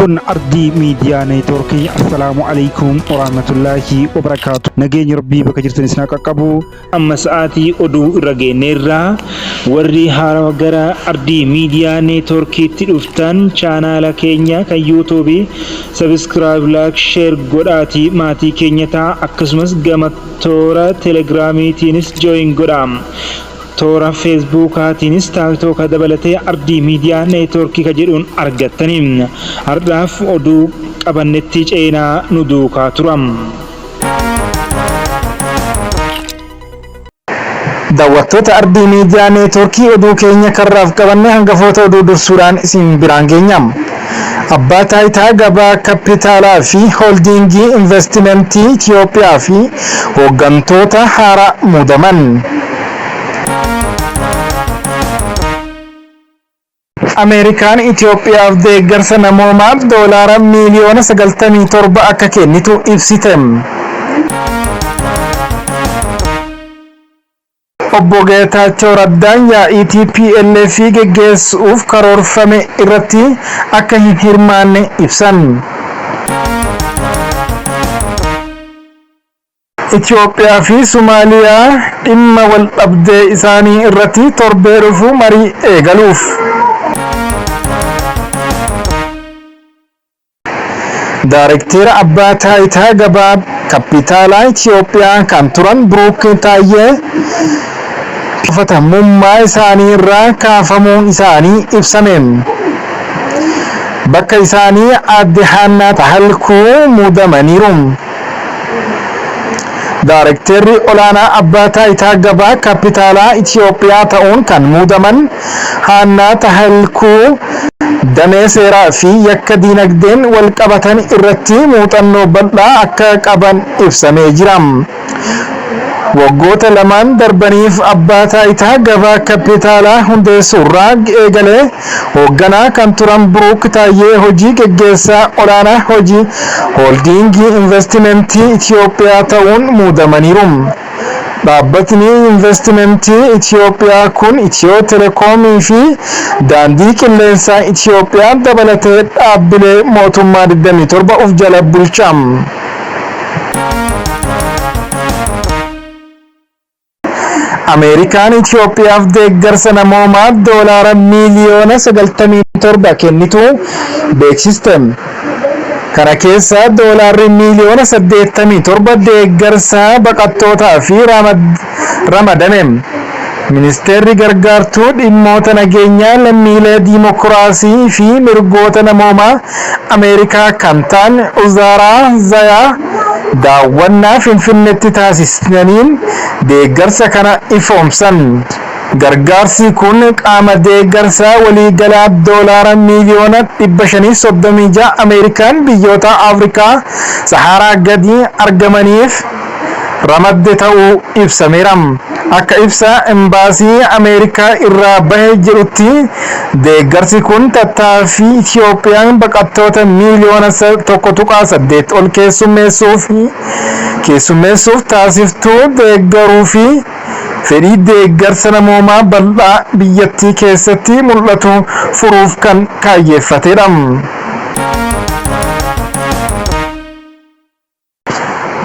Kun Ardii Miidiyaa Neetwoorkii. Assalaamu alaikum warahmatullaahi wabarakaatu. Nageenyi Rabbii bakka jirtan isin haa qaqqabu. Amma sa'aatii oduu irra geenneerra. Warri haarawa gara Ardii Miidiyaa Neetwoorkiitti dhuftan chaanaala keenya kan yuutuubii sabiskiraayib, laayik, sheer godhaatii maatii keenya ta'a. Akkasumas gama toora telegiraamiitiinis jooyin godhaa. Toora Feesbuukaatiinis Taaltooka dabalatee Ardii Miidiyaa Neetwoorkii ka jedhuun argattani. Hardhaaf oduu qabannetti ceenaa nu duukaa tura. Daawwattoota Ardii Miidiyaa Neetwoorkii oduu keenya karraaf qabanne hangafoota oduu dursuudhaan isin biraan geenya. Abbaa Taayitaa Gabaa Kappitaalaa fi Hooldiingii Investimentii Itiyoophiyaa fi hooggantoota haaraa muudaman. Ameerikaan Itiyoophiyaaf deeggarsa namoomaa doolaara miiliyoona 97 akka kennitu ibsite. Obbo Geetaachoo Raddaan yaa'ii tplf geggeessuuf karoorfame irratti akka hin hirmaanne ibsan. Itiyoophiyaa fi Somaaliyaa dhimma waldhabdee isaanii irratti torbee dhufu marii eegaluuf. Daarekteera Abbaa Taayitaa Gabaa Kappitaalaa Itiyoophiyaa kan turan Biruuk Taayyee gaafatamummaa isaanii irraa kaafamuun isaanii ibsame. Bakka isaanii Aadde Haannaa Tahalkuu muudamaniiru. Daarekteerri Olaanaa Abbaa Taayitaa Gabaa Kappitaalaa Itiyoophiyaa ta'uun kan muudaman Haannaa Tahalkuu damee seeraa fi yakka diinagdeen walqabatan irratti muuxannoo bal'aa akka qaban ibsamee jira. Waggoota lamaan darbaniif Abbaa Taayitaa Gabaa Kappitaalaa hundeessuurraa eegalee hoogganaa kan turan Biruuk Taayyee hojii geggeessaa olaanaa hojii Hooldiingii Investimentii Itiyoophiyaa ta'uun muudamaniiru. Dhaabbatni Investimentii Itiyoophiyaa kun Itiyoo Telekoomii fi Daandii Qilleensaa Itiyoophiyaa dabalatee dhaabbilee mootummaa 27 of jala bulcha. Ameerikaan Itiyoophiyaaf deeggarsa namoomaa doolaara miiliyoona 97 kennitu beeksiste. Kana keessaa doolaarri miiliyoona 87 deeggarsa baqattootaa fi ramadame. Ministeerri gargaartuu dhimmoota nageenyaa lammiilee diimokiraasii fi mirgoota namoomaa Ameerikaa kan ta'an Uzaaraa Zayaa daawwannaa Finfinneetti taasisaniin deeggarsa kana ifoomsan. Gargaarsi kun qaama deeggarsa waliigalaa doolaara miiliyoona 536 Ameerikaan biyyoota Afrikaa Sahaaraa gadii argamaniif ramadde ta'uu ibsameera. Akka ibsa Embaasii Ameerikaa irraa bahe jedhutti deeggarsi kun tattaaffii Itiyoophiyaan baqattoota miiliyoona 1.8 ol keessummeessuuf keessummeessuuf taasiftu deeggaruu fi fedhii deeggarsa namoomaa bal'aa biyyattii keessatti mul'atu furuuf kan kaayyeeffatedha.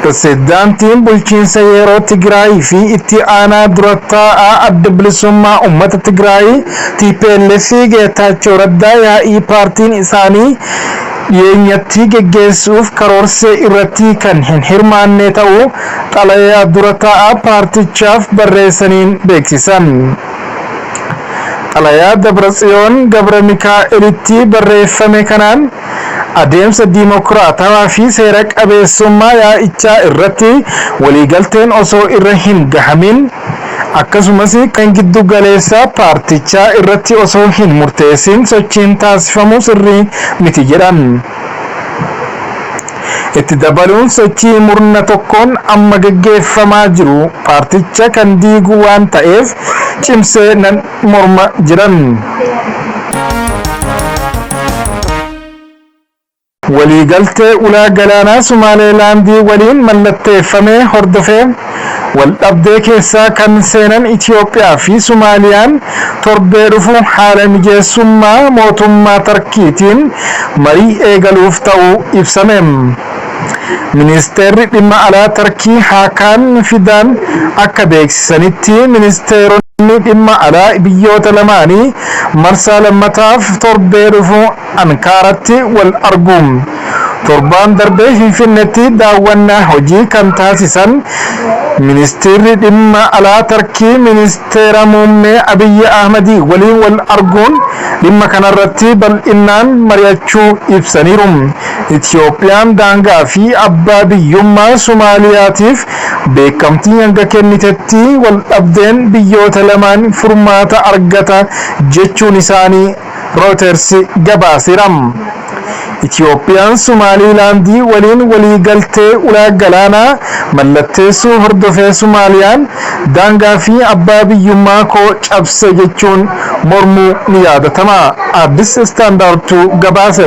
Pirezidaantiin Bulchiinsa Yeroo Tigraay fi Itti Aanaa Dura Taa'aa Adda Bilisummaa Uummata Tigraay, tplf, Geetaachoo Raddaa yaa'ii paartiin isaanii dhiyeenyatti geggeessuuf karoorse irratti kan hin hirmaanne ta'uu xalayaa dura taa'aa paartichaaf barreessaniin beeksisan. Xalayaa Dabratsiyoon Gabramikaa'elitti barreeffame kanaan, adeemsa diimokiraatawaa fi seera qabeessummaa yaa'ichaa irratti waliigalteen osoo irra hin gahamin, akkasumas kan giddu galeessaa paartichaa irratti osoo hin murteessin sochiin taasifamu sirrii miti jedhan. Itti dabaluun sochii murna tokkoon amma gaggeeffamaa jiru paarticha kan diigu waan ta'eef cimsee nan morma jedhan. Waliigaltee ulaa galaanaa Sumaaleelaandii waliin mallatteeffame hordofee Waldhabdee keessa kan seenan Itoophiyaa fi Sumaaliyaan torbee dhufu haala mijeessummaa mootummaa Tarkiitiin marii eegaluuf ta'uu ibsame. Ministeerri dhimma alaa Tarkii Haakaan Fidaan akka beeksisanitti, ministeeronni dhimma alaa biyyoota lamaanii marsaa lammataaf torbee dhufu Ankaaratti wal argu. Torbaan darbee Finfinneetti daawwannaa hojii kan taasisan Ministeerri dhimma alaa Tarkii Ministeera Muummee Abiyyi Ahmadii waliin wal arguun dhimma kanarratti bal'inaan mari'achuu ibsaniiru. Itoophiyaan daangaa fi abbaa biyyummaa Somaaliyaatiif beekamtii hanga kennitetti wal dhabdeen biyyoota lamaan furmaata argata jechuun isaanii Reuters gabaaseera. Itoophiyaan Somaalilaandii waliin waliigaltee ulaa galaanaa mallatteessuu hordofee Somaaliyaan daangaa fi abbaa biyyummaa koo cabse jechuun mormuu ni yaadatama. Addis Standardtu gabaase.